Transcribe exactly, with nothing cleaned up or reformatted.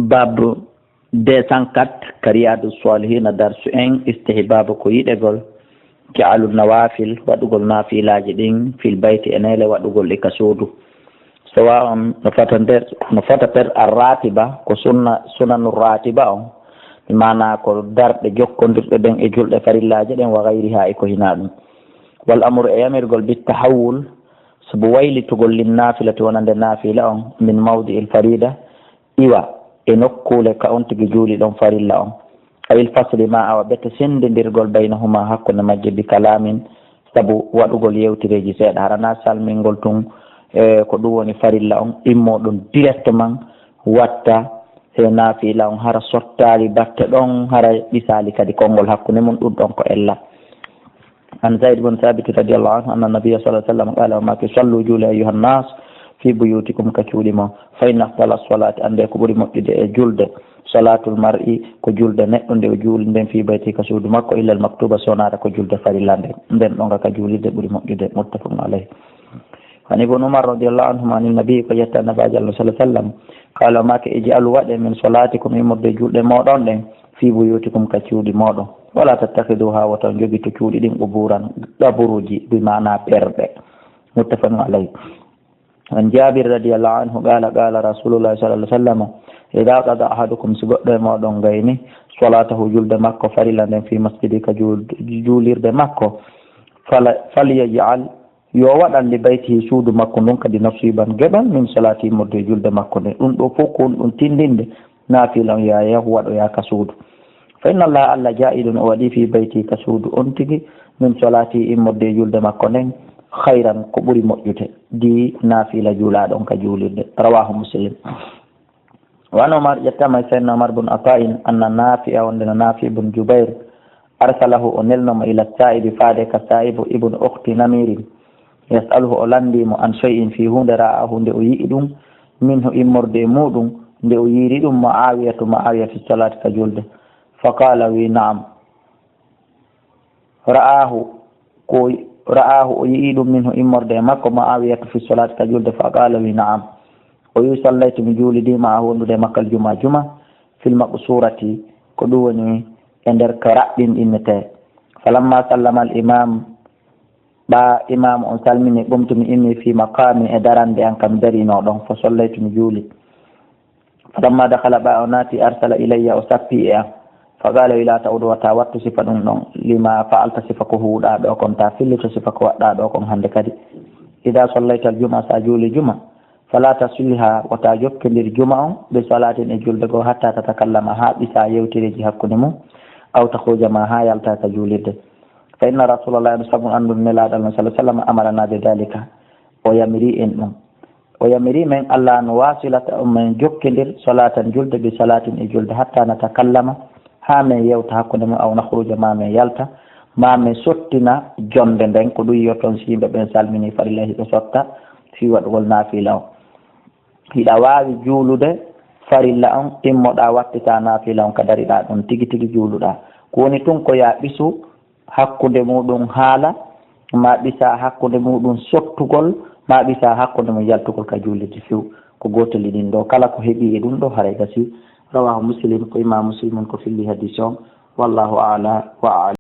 Baabu deux cent quatre, ka Riyaadu Saalihina, darsu en, istihbaabu, ko yiɗegol, fi'lu nawaafil, waɗugol naafilaaji ɗin, fil bayti, e neele waɗugol ɗi ka suudu. Sawaa'un no fota nder, no fota per ar-raatiba, ko sunna, sunanu raatiba on, bi maanaa ko darɗe jokkondirɗe ɗen e julɗe farillaaje ɗen, wa gayrihaa, e ko hinaa ɗum. Wal amru, e yamirgol, bit tahawwul, sabu waylitugol, lin naafilati, wonande naafila on, min mawdi'il fariida, iwa e nokkuule ka on tigi juuli ɗon farilla on. Ayil fasli, ma awa ɓete sendindirgol, baynahuma, hakkunde majje, bi kalaamin, sabu waɗugol yewtireeji seeɗa. Hara na salmingol tun, e ko ɗum woni farilla on, immo ɗon directement, watta he naafila on, hara sottaali batte ɗon, hara ɗisaali kadi konngol hakkunde mun, ɗum ɗon ko ella. An Zayd bin Thabit radiyallahu anhu, anna Nabiyya sallallahu alaihi wasallam qala, o maaki, "Sallu, juule, ayyuhan nas, fi buyutikum, ka cuuɗi mon, fa inna afdala salati, annde ko ɓuri moƴƴude e julde, salatul mar'i, ko julde neɗɗo nde o juuli nden, fi bayti, ka suudu makko, illa al maktuba, so wonaa ko julde farilla nden, nden ɗon ka juulirde ɓuri moƴƴude." Muttafaqun alayh. An Ibn Umar radiyallahu anhuma, an Nabi, ko yetta Nabaajo Allah sallallahu alaihi wasallam, qala, o maaki, "Ij'alu, waɗe, min salatikum, immorde julɗe mooɗon ɗen, fi buyutikum, ka cuuɗi mooɗon. Wala tattakhiduha, wota on jogito cuuɗi ɗin, quburan, qaburuji, bi maana perɗe." Muttafaqun alayh. An Jabir radiyallahu anhu qala, qala Rasulullah sallallahu alaihi wasallam, "Idha qada ahadukum, si goɗɗo e mooɗon gayni, salatahu, julde makko farilla nden, fi masjidi, ka juul-, juulirde makko, fala, falyaj'al, yo waɗan, li baytihi, suudu makko ndun kadi, nasiban, geɓal, min salati, immorde julde makko nden." Ɗum ɗo fof ko ɗum tindinde naafila on, ya yahu waɗoya ka suudu. "Fa inna Allah, Allah, ja'ilun, o waɗi, fi bayti, ka suudu on tigi, min salati, immorde julde makko nden, khayran, ko ɓuri moƴƴude, di naafila juulaaɗo on ka juulirde." Rawahu Muslim. Wa an Umar, ƴettaama e Seydina Umar bun Ata'in, anna Nafi'a, wonde no Nafi bun Jubair, arsalahu, o nelnoma, ila Sa'ibi, faade ka Sa'ibu, ibn ukhti Namirin, yas'aluhu, o landii mo, an shay'in, fii huunde, ra'ahu, nde o yi'i ɗum, minhu, immorde e muuɗum, nde o yiiri ɗum, Mu'awiyatu, Mu'awiya, fi salaati, ka julde. Fa qaala, wi, na'am. Ra'ahu, ko ra'ahu, o yi'i ɗum, minhu, immorde e makko, Mu'awiyatu, fi salaati, ka julde, fa qaala, wi, na'am. O wi, sallaytu, mi juulidi, ma'ahu, wondude e makko, al juma, juma, fil maqsurati, ko ɗum woni e nder ka raɓɓinɗinnetee. Falamma sallama al imam, ɓaa imaamu on salmini, qumtu, mi immi, fi maqami, e darande an kam darinoo ɗon, fa sallaytu, mi juuli. Falamma dakhala, ɓaa o naati, arsala ilayya, o sappi e am. Fa qaala, wi, la ta'ud, wata wattu sifa ɗum ɗon, lima fa'alta, sifa ko huuɗaa ɗo kon, ta fillito sifa ko waɗɗaa ɗo kon hannde kadi. Ida sallayta al juma, sa juuli juma, fala tasilha, wata jokkondir juma on, bi salatin, e julde goo, hatta tatakallama, haa ɓisa yewtereeji hakkunde mum, aw takhruja, ma haa yalta ka juulirde. Fa inna Rasulallah, sabu anndude Nelaaɗo Allah sallallahu alaihi wasallam, amarana bi dhalika, o yamiri en ɗum. O yamiri men, alla nuwasilata, men jokkondir, salatan, julde, bi salatin, e julde, hatta natakallama, haa men yewta hakkunde mum, aw nakhruja, ma men yalta, ma men sottina jonnde nden, ko ɗum yi'oton si yimɓe ɓen salmini farilla, hiɓe sotta fii waɗugol naafila on. Hiɗa waawi juulude farilla on, immoɗaa, wattitaa naafila on, ka dariɗaa ɗon, tigi tigi juuluɗaa. Ko woni tun ko yaa ɓisu hakkunde muuɗum haala, ma ɓisa hakkunde muuɗum sottugol, ma ɓisa hakkunde mum yaltugol ka juulirde few. Ko gootol e ɗin ɗoo, kala ko heɓi e ɗum ɗoo, haray gasi. Rawahu Muslim, ko Imam Muslim on ko filli hadiis on. Wallahu a'la wa a'lam.